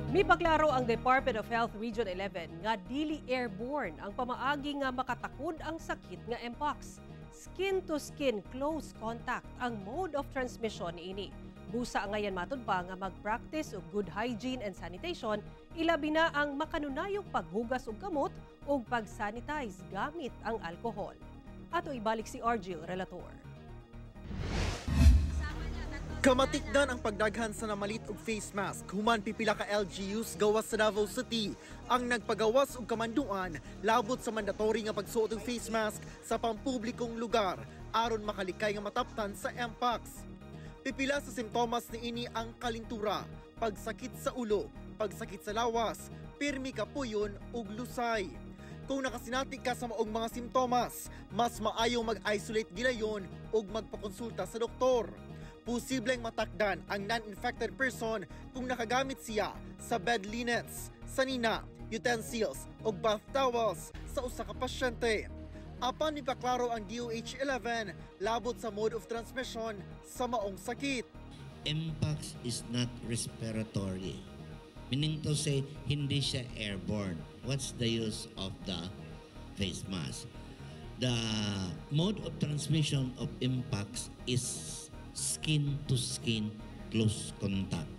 Mipaklaro ang Department of Health Region 11 nga dili airborne ang pamaagi nga makatakod ang sakit nga Mpox. Skin-to-skin close contact ang mode of transmission niini. Busa angayan matud pa nga mag-practice og good hygiene and sanitation, ilabi na ang makanunayong paghugas og kamot ug pag-sanitize gamit ang alcohol. Ato ibalik si Argil Relator. Kamatikdan ang pagdaghan sa namalit og face mask human pipila ka LGUs gawas sa Davao City ang nagpagawas og kamanduan labot sa mandatory nga pagsuot og face mask sa pampublikong lugar aron makalikay nga mataptan sa Mpox. Pipila sa simptomas niini ang kalintura, pagsakit sa ulo, pagsakit sa lawas, pirmi kapuyon ug lusay. Kung nakasinati ka sa maong mga simptomas, mas maayong mag-isolate gilayon ug magpakonsulta sa doktor. Posibleng matakdan ang non-infected person kung nakagamit siya sa bed linens, sanina, utensils o bath towels sa usa ka pasyente. Apan mipaklaro ang DOH-11 labot sa mode of transmission sa maong sakit. Mpox is not respiratory. Meaning to say, hindi siya airborne. What's the use of the face mask? The mode of transmission of Mpox is skin-to-skin close contact.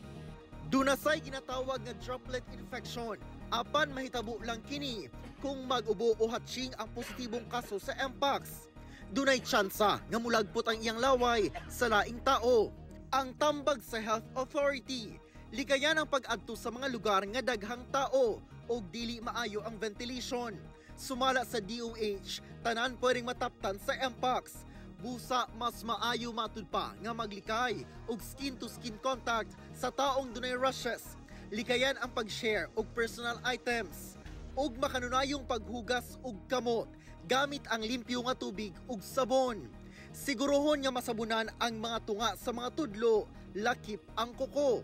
Duna say ginatawag nga droplet infection. Apan mahitabo lang kini kung mag-ubo o hatsing ang positibong kaso sa Mpox. Dunay tsansa nga mulagpot ang iyang laway sa laing tao. Ang tambag sa Health Authority, likayan ang pag-adto sa mga lugar nga daghang tao o dili maayo ang ventilation. Sumala sa DOH, tanan pwedeng mataptan sa Mpox. Busa mas maayo matud pa nga maglikay og skin-to-skin contact sa taong dunay rashes. Likayan ang pag-share og personal items ug makanunayong paghugas og kamot gamit ang limpyo nga tubig ug sabon. Siguruhon nga masabunan ang mga tunga sa mga tudlo, lakip ang kuko.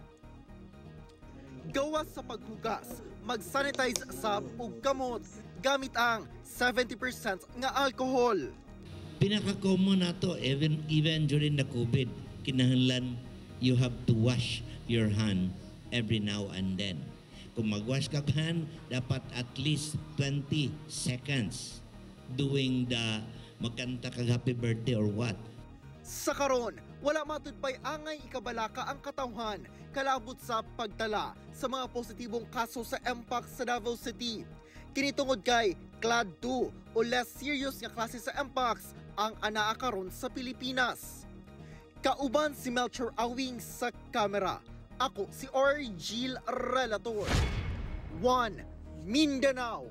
Gawas sa paghugas, mag-sanitize sab ug kamot gamit ang 70% nga alcohol. Pinaka-common na to, even during the COVID, kinahanglan you have to wash your hand every now and then. Kung mag-wash ka hand, dapat at least 20 seconds doing the magkanta kag happy birthday or what. Sa karon, wala matud pay angay ikabalaka ang katawhan kalabot sa pagtala sa mga positibong kaso sa Mpox sa Davao City. Kini tungod kay Clade 2 o less serious nga klase sa Mpox ang anaa karon sa Pilipinas. Kauban si Melchor Awing sa kamera. Ako si Orgil Relator. 1 Mindanao.